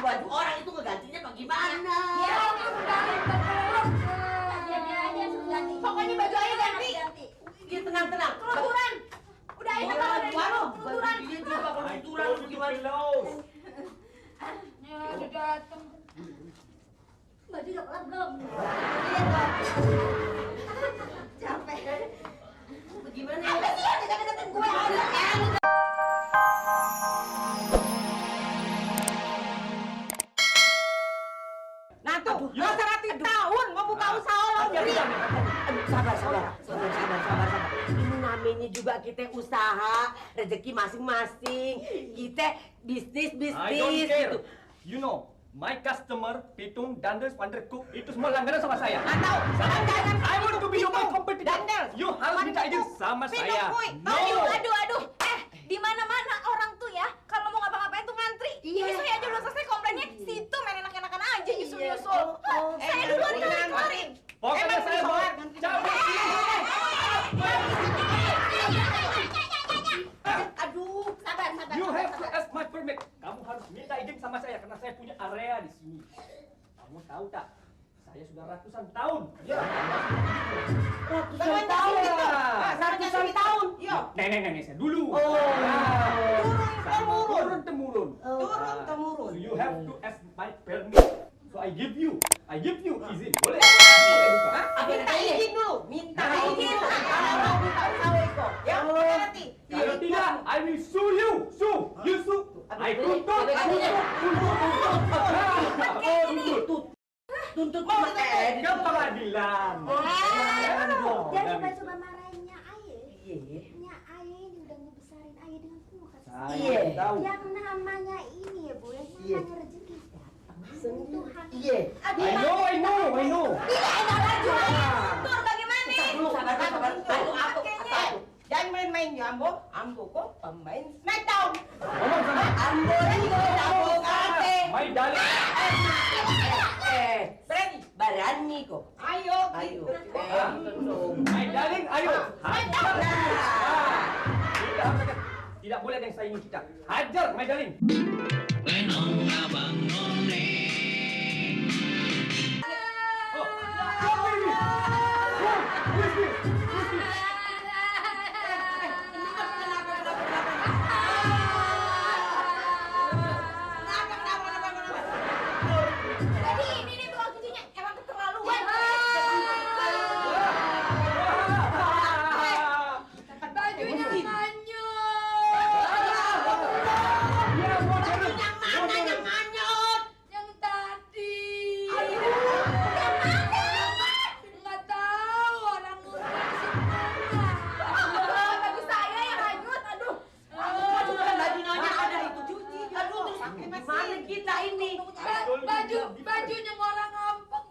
baju orang itu ngegantinya bagaimana? Ya, aja suruh ganti. Pokoknya baju aja ganti. Dia tenang. Kelunturan. Udah aja kalau dari kelunturan. Dia juga kelunturan gimana? Ya, udah dateng. Baju udah kelar belum? Capek. Bagaimana? Apa sih yang dekat-dekatin gue? Nah tuh, lo 100 tahun mau buka usaha lo sendiri. Sabar. Ini namanya juga kita usaha, rezeki masing-masing. Kita bisnis I don't care. gitu. You know, my customer, Pitung, Dandel, Cook, itu semua langganan sama saya. Atau I want to be your competitor. Dandel, You harus minta izin sama saya. No. Aduh. Di mana-mana orang tuh ya, kalau mau ngapa-ngapain tuh ngantri. Ini saya aja belum selesai komplainnya. Situ main enak-enakan aja nyusul-nyusul. Saya duluan keluarin. Pokoknya saya mau cabut. Aduh, sabar. You have to ask my permit. Kamu harus minta izin sama saya karena saya punya area di sini. Kamu tahu tak? Saya sudah ratusan tahun. Ya. ratusan tahun. Yo. Nenek saya dulu. Turun temurun. temurun. So you have to ask my permit. So I give you izin. Boleh buka? Minta izin dulu. Minta izin. Kalau minta usaha Eko. Ya, ngerti? Kalau tidak, I will sue you. You sue. I tuntut. Tuntut mau Ke pengadilan. Jangan coba-coba marahinnya Aye. Iya. Nya Aye ini udah ngebesarin Aye dengan penuh kasih Saya Iya. tahu. yang namanya ini ya Bu, yang Iya. namanya rezeki datang sentuhan. Iya. I know. Tidak ada lagi. Tur bagaimana? Sabar. Aku. Jangan main-main ya, Ambo kok pemain Smackdown. Ngomong sama Ambo kate. my darling. Berani kok. Ayo. My darling, ayo. Smackdown. Tidak boleh ada yang saingi kita. Hajar, my darling. Lenong abang none. Jadi ini tukang cucinya emang keterlaluan. Bajunya yang tadi. Nggak tahu orang ngutang semua. Baju saya yang hanyut, aduh. Gimana kita ini? Bajunya orang ngampeng.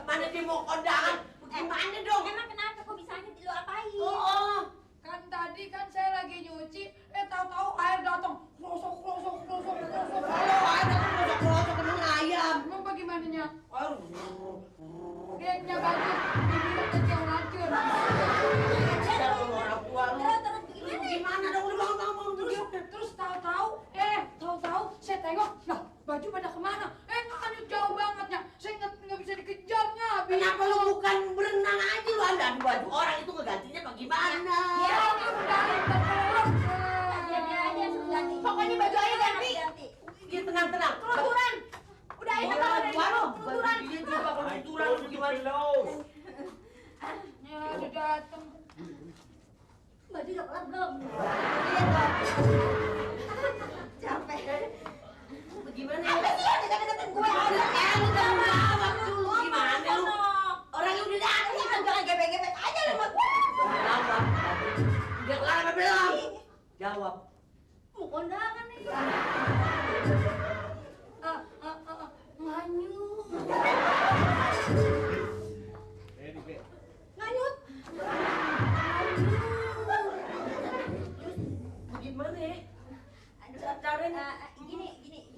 Mana dia mau kondangan? Gimana dong? Emang kenapa kok bisanya lo apain? Kan tadi kan saya lagi nyuci, tahu-tahu air datang, klosok. Kalau ada kerosok kena ayam. Emang bagaimananya? Gengnya bagus, dibilang kecil racun. Orang tua lu. Terus Gimana dong? Bangun. Terus tahu-tahu saya tengok, lah baju pada kemana? Hanyut jauh bangetnya, saya nggak bisa dikejarnya. Kenapa lu bukan berenang aja lu? Anda baju orang itu ngegantinya bagaimana? ya udah aja suruh ganti. Pokoknya baju aja ganti. Dia tenang. Kelunturan. Udah aja kalau dari kelunturan. Dia juga kelunturan gimana? Ya udah dateng. Baju udah kelar belum? Capek. Bagaimana? Apa sih yang dekat-dekatin gue? Lu jawab dulu gimana lu? Orang yang udah datang jangan gebek-gebek aja sama gue. Jawab. Udah kelar apa belum? Jawab. Mau kondangan nih. Nganyut. Nganyut. Gimana ya? Aduh, gini,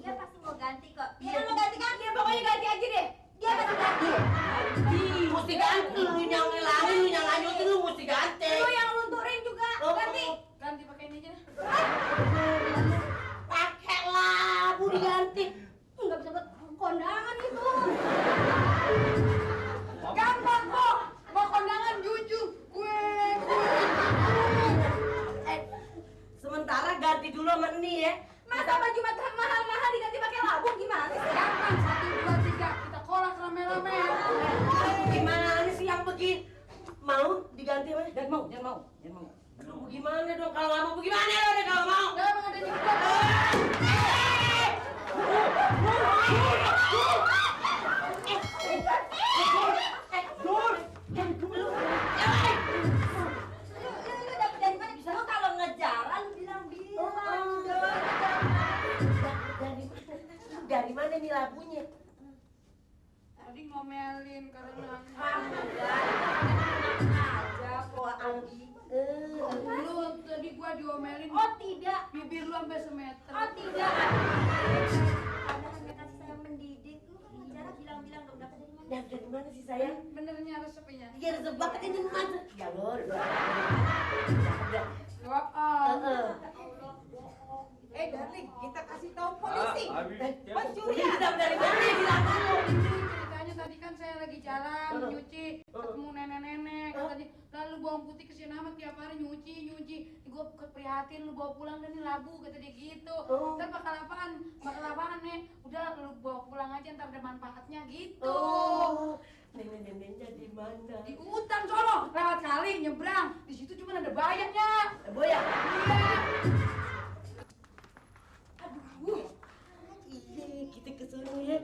dia pasti mau ganti kok. Dia mau ganti kan? Dia pokoknya ganti aja deh. Dia pasti ganti. Mesti ganti. Lu yang ngilangin, lu yang lanjutin, lu mesti ganti. Lu yang lunturin juga ganti. Ganti pakai ini diganti. Nggak bisa buat kondangan itu. Gampang kok. Mau kondangan jujur. Gue. Sementara ganti dulu sama ini ya. Masa baju mahal-mahal diganti pakai labu gimana sih? Gampang 1, 2, 3 kita kolak rame-rame. Gimana sih yang begini? Mau diganti apa? Jangan mau. Gimana dong kalau nggak mau? Gimana dong kalau mau? Jangan ada nyebut. Lu dapet dari mana? Lu kalau ngejaran bilang-bilang. Dari mana nih labunya? Tadi ngomelin karena Aja kok Anggi. lu tadi gua diomelin. Oh tidak. Bibir lu sampai semeter. Oh tidak. Anda hanya kasih saya mendidik. Lu kan ngejaran bilang-bilang dong dapat dari mana? Dari mana sih sayang? Benernya resepnya. Iya resep banget ini mana? Ya Lor. Doa. Darling, kita kasih tahu polisi. Pencurian dari mana nih bilang dulu? Ceritanya tadi kan saya lagi jalan nyuci, ketemu nenek-nenek katanya, lalu bawang putih kesini amat tiap hari nyuci. Gue keprihatin lu bawa pulang kan ini labu kata dia gitu. Ntar bakal apaan nek? Udah lu bawa pulang aja ntar ada manfaatnya gitu. Nenek-neneknya di mana? Di hutan sono, lewat kali nyebrang. Di situ cuma ada bayamnya. Boya. Iya. Iya, kita ke sono ya.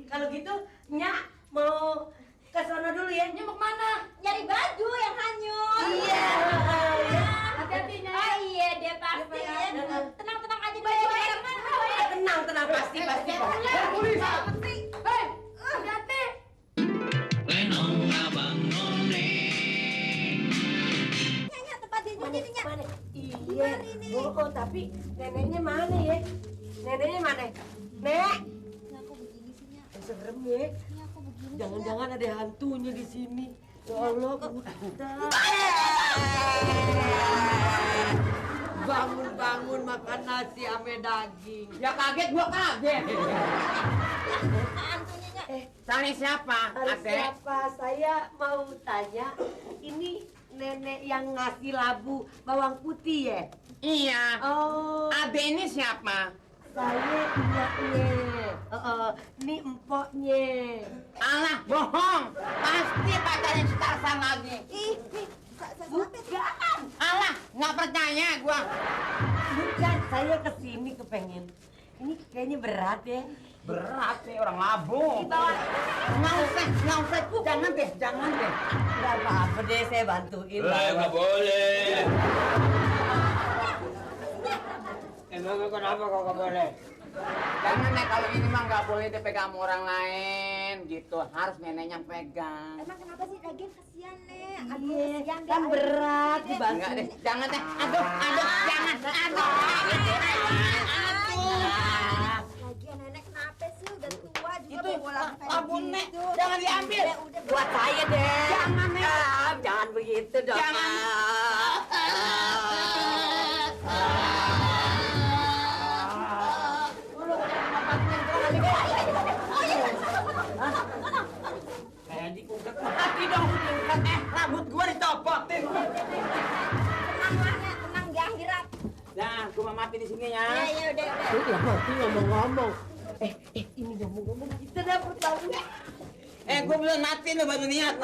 Kalau gitu, Nyak mau ke sono dulu ya. Nyemuk mana? Nyari baju yang hanyut. Iya. Hati-hati Nyai. Oh iya deh pasti ya. Tenang-tenang aja dulu. Baju mana? Tenang, pasti. Polisi. Hei, hati-hati. Lenong abang none. Nyanyi tempat dia nyuci nih, Nyak. Mana? Iya. Oh, tapi neneknya mana ya? Neneknya mana? Nek, Ini aku begini sih, Nyak. serem ya. Ini aku begini. Jangan-jangan ada hantunya di sini. Ya Allah, buta. Bangun makan nasi ame daging. Ya kaget, gua kaget. Hantunya, Nyak. Cari siapa? Harus Adek? siapa? Saya mau tanya, ini nenek yang ngasih labu bawang putih ya? Iya. Oh, Adek ini siapa? saya ingatnya. Ini empoknya. Alah, bohong. Pasti pacarnya si Tarsan lagi. Bukan, Alah, nggak percaya gua. bukan. Saya kesini kepengen. Ini kayaknya berat ya. Berat sih orang labu. Dibawa. Nggak usah. Jangan deh. Nggak apa-apa deh, saya bantuin. Nggak boleh. Emang kenapa kok nggak boleh? Jangan nek, kalau ini mah nggak boleh dipegang sama orang lain gitu. Harus neneknya pegang. Emang kenapa sih lagian kasihan, Nek? Iya, kasihan deh. kan Ayo, berat deh. dibantu. Enggak deh, jangan deh. Aduh, jangan. Aduh. Lagian nenek kenapa sih udah tua juga Itu bawa labu kayak labu, Nek. gitu. Jangan diambil. Udah, Buat saya deh. Jangan, Nek. Jangan begitu dong. Jangan. Kayak diungkep. Mati dong. Rambut gua dicopotin. tenang lah, Nek. Tenang di akhirat. Nah, gua mau mati di sini ya. Iya, udah. Lah mati ngomong-ngomong. Ini ngomong-ngomong kita dapet labu. Gua belum mati lo baru niat.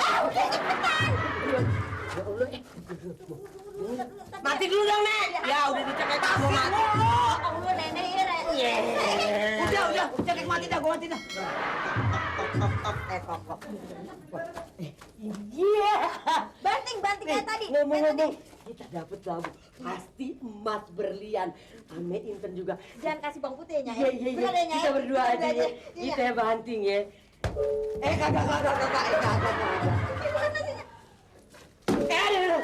Ya Allah, mati dulu dong, Nek. Ya udah dicekek mau mati. Allah, nenek ya, Nek. Udah, cekek mati dah, gua mati dah. Kok. Iya. Banting kayak tadi. Ngomong-ngomong, kita dapet labu. Pasti emas berlian. Ame Inten juga. Jangan kasih bawang putih ya, Nyak. Iya. Bener ya, Nyak? Kita berdua Bener aja ya. Iya. Kita banting ya. Kagak. Gimana sih, Nyak? Aduh.